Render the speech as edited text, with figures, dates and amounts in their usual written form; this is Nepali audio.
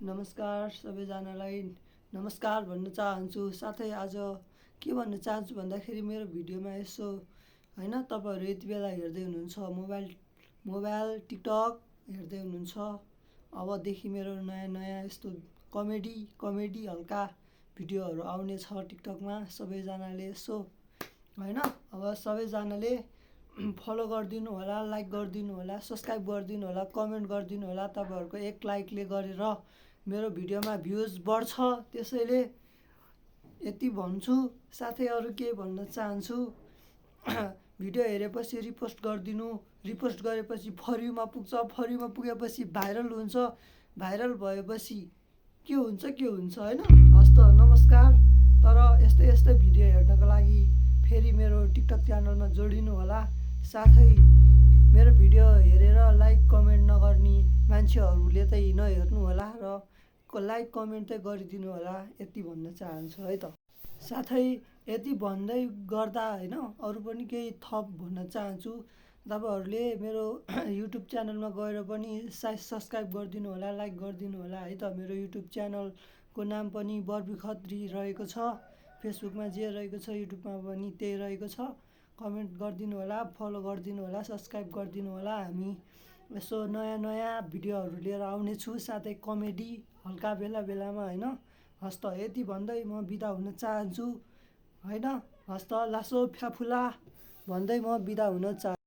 नमस्कार सबैजनालाई नमस्कार भन्न चाहन्छु। साथै आज के भन्न चाहन्छु भन्दाखेरि मेरो भिडियोमा यसो हैन तपाईहरु यति बेला हेर्दै हुनुहुन्छ मोबाइल टिकटक हेर्दै हुनुहुन्छ। अबदेखि मेरो नयाँ यस्तो कमेडी हल्का भिडियोहरु आउने छ टिकटकमा। सबैजनाले यसो हैन अब सबैजनाले फलो गरिदिनु होला, लाइक गरिदिनु होला, सब्स्क्राइब गरिदिनु होला, कमेन्ट गरिदिनु होला। तपाईहरुको एक लाइकले गरेर मेरो भिडियोमा भ्युज बढ्छ। त्यसैले यति भन्छु। साथै अरु के भन्न चाहन्छु भिडियो हेरेपछि रिपोस्ट गरिदिनु। रिपोस्ट गरेपछि फर युमा पुग्छ। फर युमा पुगेपछि भाइरल हुन्छ। भाइरल भएपछि के हुन्छ हैन। हस्त नमस्कार। तर यस्तै भिडियो हेर्नको लागि फेरि मेरो टिकटक च्यानलमा जोडिनु होला। साथै मेरो भिडियो हेरेर लाइक कमेन्ट नगर्ने मान्छेहरूले चाहिँ नहेर्नु होला र लाइक कमेन्ट चाहिँ गरिदिनु होला। यति भन्न चाहन्छु है त। साथै यति भन्दै गर्दा हैन अरु पनि केही थप भन्न चाहन्छु। तपाईहरुले मेरो युट्युब च्यानलमा गएर पनि सब्स्क्राइब गरिदिनु होला, लाइक गरिदिनु होला है त। मेरो युट्युब च्यानलको नाम पनि बर्बी खत्री रहेको छ। फेसबुकमा जे रहेको छ युट्युबमा पनि त्यही रहेको छ। कमेन्ट गरिदिनु होला, फलो गरिदिनु होला, सब्स्क्राइब गरिदिनु होला। हामी यसो नयाँ भिडियोहरु लिएर आउने छु। साथै कमेडी हल्का बेलामा हैन। हस्त यति भन्दै म बिदा हुन चाहन्छु हैन। हस्त लासो फ्याफुला भन्दै म बिदा हुन चाहन्छु।